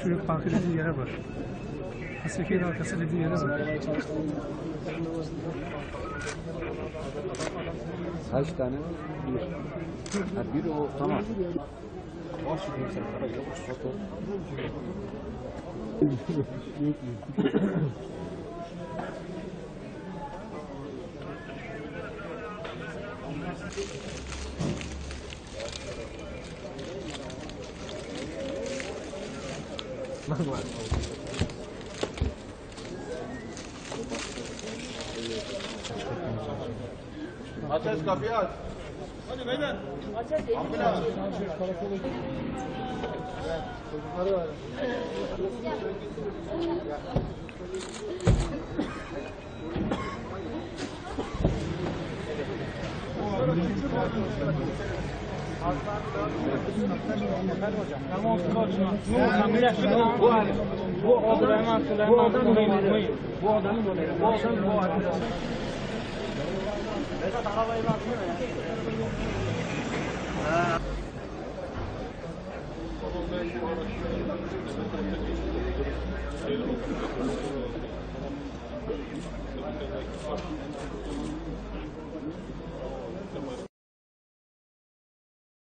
Çocuk parkı dediği yere bak. Hasekey'in arkası dediği yere bak. Kaç tane? Bir. Ha, bir o tamam. Ateş kapıyı aç. Hadi beyler. Ambulans. Çocukları var. Vedat arabayı baksana ya.